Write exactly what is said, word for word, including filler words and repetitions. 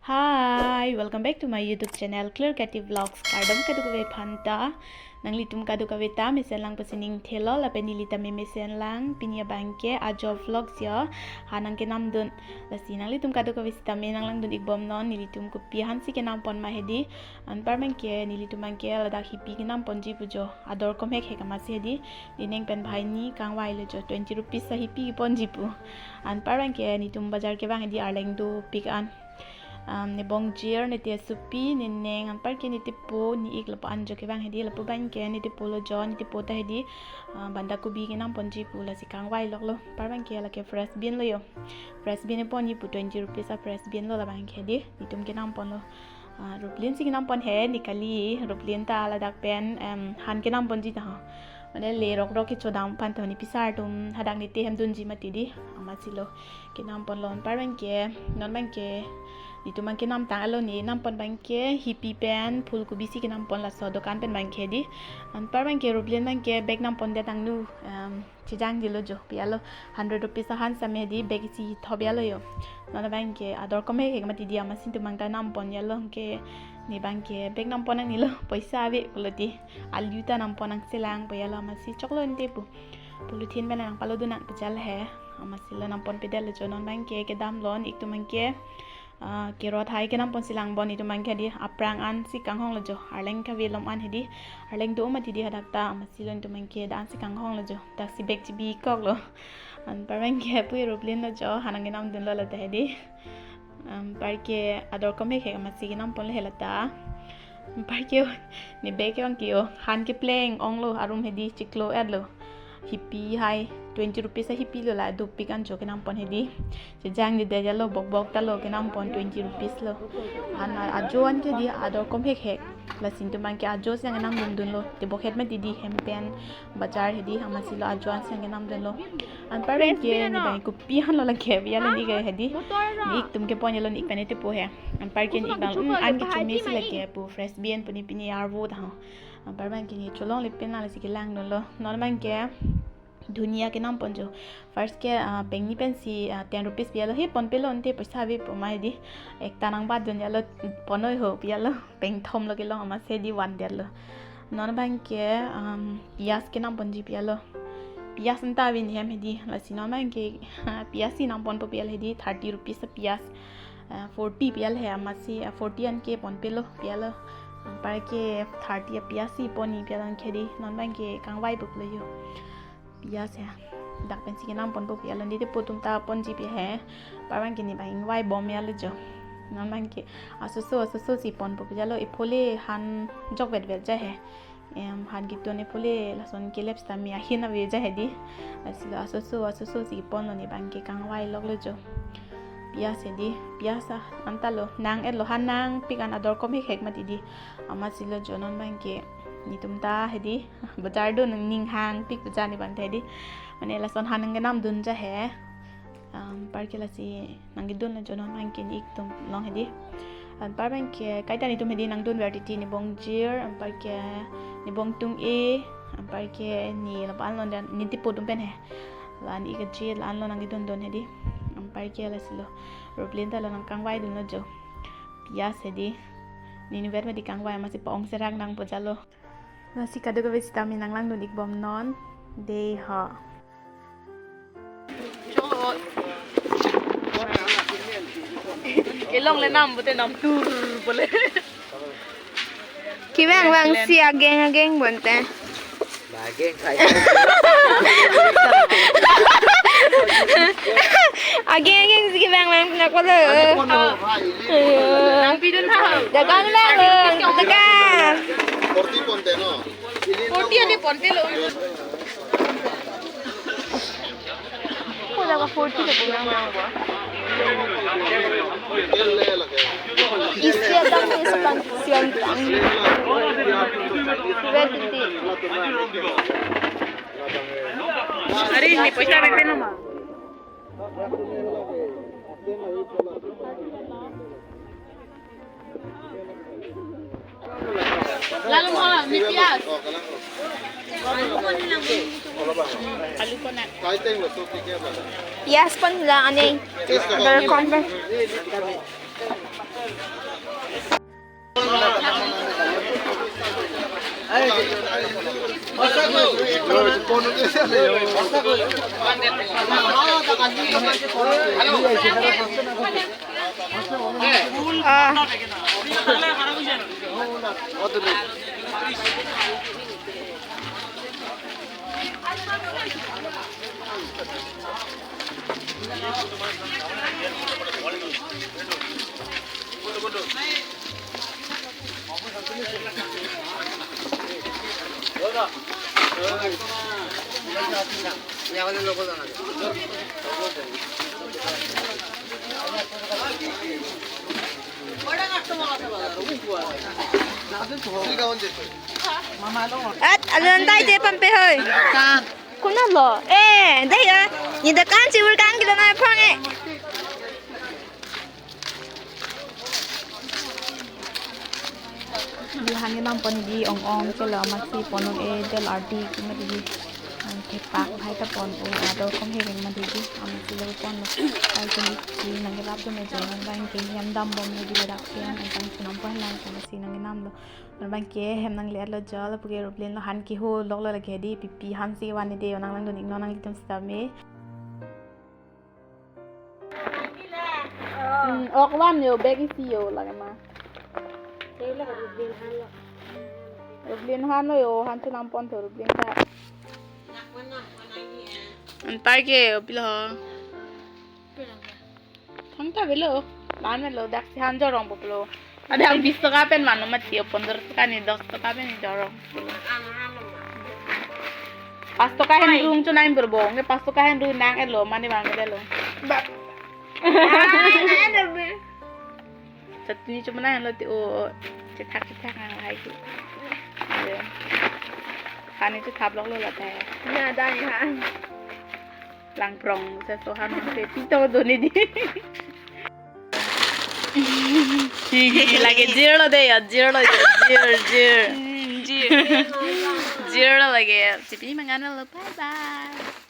Hi, welcome back to my YouTube channel, Clear Creative Vlogs. Kardom kadokave aphanta. Nanglitum kadokave ta mesen lang pusi ning thelo, lapen neli ta me mesen lang, pini abangke ajo vlogs yo, ha nangkenamdun. Lasi nanglitum kadokave sitame nanglangdun ikbomnon, nelitum kopi aphansi kenampon ma hedi. Anpar abangke, nelitum abangke ladak hipi kenamponji pu jo. Ador komhek hek amatsi hedi. Dineng pen bhai ni kangvai lo jo, twenty rupees ahipi ponji pu. Anpar abangke, netum bajar kevang hedi, arleng dopik an. Um, ne bongjir, ne tesupi, ne neng, anpar ke ne tepo, ne ik lapu an jo kevang hedi, lapu abangke ne tepo lo jo, ne tepo ta hedi, ah, banda kobi kenamponji pu, lasi kangvai loklo. Anpar abangke lake fresh bean lo jo. Fresh bean ponji pu, twenty rupees a fresh bean lo labangke hedi, netum kenampon lo. Ah, Ruplin si kenampon he, ne kali, Ruplin ta ladak pen, em, han kenamponji ta ho. Mane le rokrok kechodam aphan to ne pisar atum hadak ne tehem dunji mati di, amatsi lo kenampon lo. Anpar abangke, non abangke, netum abangke namtang alo, ne nampon abangke, hipi pen, phulkobi si kenampon laso dokan pen abangke di. Anpar abangke, Ruplin abangke, bag nampon det angno, em, chejangji lo jo, pi alo, hundred rupees ahan same hedi, bag isi thop ya lo jo. Non abangke ador komhek hek mati di, amatsi netum abang ta nampon ya lo, ke ne abangke bag nampon nangne lo, poisa ave pulo ti. Alu ta nampon nangselang pu ya lo, amatsi choklo ante pu. Polythene pen nangpalodun nang pu jal he, amatsi lo namponpedet lo jo. Non abangke kedam lo, ne iktum abangke ah, kerot hai kenampon si lang bon, netum abangke di, aphrang ansi kanghong lo jo, arleng kave lom an hedi, arleng do mati di hadak ta, amatsi lo netum abangke da ansi kanghong lo jo, daksi bag chibi kok lo. Anpar abangke pu Ruplin lo jo, ha nangkenamdun lo lata hedi. Anpar ke ador komhek hek amatsi kenampon lo he lata. Anpar ke ne bag ke abangke jo, han kepleng ong lo, arum hedi chiklo et lo. Hipi hai, twenty rupees ahipi lo, la dopik an jo kenampon hedi. Chejangjedet ya lo, bokbok ta lo kenampon, twenty rupees lo. An ajo an ke di ador komhek hek. Lasi netum abangke ajo si nangkenamdundun lo. Tebok het mati di, hem pen bajar hedi, amatsi lo ajo an si nangkenamdun lo. Anpar abangke ne abang kopi aphan lo lake, pi alo ne ik hedi. Ne iktum kepon ya lo, ne ik pen ne tepo he. Anpar ke ne ik abang, mm, an kechome si lake pu, fresh bean pu ne pini arvo ta ho. Anpar abangke ne cholongle pen lasi kelangdun lo. Non abangke Dhunia kenampon jo. First ke, ah, pengni pensi, ah, ten rupees pi ya lo, he ponpe lo ante, poisa ave pu ma hedi. Ekta nangbatdun ya lo, ponnoi ho pi ya lo. Pengthom lo kelong amatsi hedi vandet lo. Non abangke, um, piyaj kenamponji pi ya lo. Piyaj anta ave ne hem hedi. Lasi non abangke piyaj si namponpo pi ya lo hedi, thirty rupees a piyaj. Ah, forty pi ya lo he amatsi, ah, forty an ke ponpe lo pi ya lo. Anpar ke thirty a piyaj si pon ne pi ya lo anke di. Non abangke kangvai pup lo jo. Piyaj he. Dak pensi kenamponpo pi ya lo, ne tepo atum ta ponji pi he. Anpar abangke ne abang ingvai bom ya lo jo. Non abangke asoso asoso si ponpo pi ya lo, ephole han jokvetvet ja he. Em, han ketun ephole lason kelep sitame ahin ave ja hedi. Lasi lo asoso asoso si pon lo, ne abangke kangvai lok lo jo. Piyaj hedi, piyaj a, anta lo, nang et lo, han nangpik an ador komhek hek mati di. Amatsi lo jo, non abangke netum ta hedi, bajar do nang ning hangpik bajar ne abang ta hedi. Mane lason han nangkenamdun ja he. Anpar ke lasi nangkedun lo jo, non abangke ne iktum long hedi. Anpar abangke kaita netum hedi nangdunver titi, ne bongjir, anpar ke ne bongtung e, anpar ke ne lapu an lo, dan ne tepo atum pen he. La ne ik aji la an lo nangkedundun hedi. Anpar ke lasi lo. Ruplin ta lo nangkangvaidun lo jo. Piyaj hedi. Ne inutvet mati kangvai amatsi pa-ong serak nangpo ja lo. Lasi kadokave sitame nanglangdun ikbomnon. Dei ho. Kelongle nam pute nam tur bole. Kevang vangsi ageng ageng bonte. Ageng kai. Ageng ageng si kevang vang na kolo. Nangpidun ha. Dakan lang, dakan. Forty ponte no. Forty adi ponte lo. Ko daga forty le pulang na. Isi atam ni sepan siang tang. Red tea. Ari ni poisa bek peno ma. Lalu mo, ni piyaj. Alu ko na. Piyaj pon la ane. Welcome. Ah. At, alon tai je pampe hoi. Kunalo? Eh, dei ya. Ni da kan chiwur kan kilo na phang eh. Di hangin nampon di ong-ong ke lo, amatsi pon un-e del ardi ke mati di. Ang thepak hai ta pon un-e, ador kom hereng mati di. Amatsi lo ponlo. Ai ke ni nang ke rap do me jo, bang ke hem dam bom ne di le dak ke, ang tang si nampon lang, amatsi nang ke namlo. Bang ke hem nang le lo jo, lapu ke Rublin lo han ke ho, lok lo lake di, pipi han si van de, nang lang do ning no nang litum sitame. Hmm, ok van yo, bag isi yo, lake ma. Rublin han lo yo, han si nampon tho Rublin ta. Antai ke, opilo ho. Thangta avelo, lan avelo, dak si han jorong puplo. Ada yang bis taka pen mano mati, pondro taka ni dos taka pen jorong. Pas taka hen rung chunai berbo, nge pas taka hen rung nang elo, mane bang elo. Ba. Chatni chumana lo ti o, chethak chethak nang lahai ki. Kani chethap lok lo lata. Na dai ha. Langprong, sa so han se pito do ni di. Lake jir lo de ya, jir lo de, jir, jir. Hmm, jir. Jir lo lake. Chipi mangan lo, bye bye.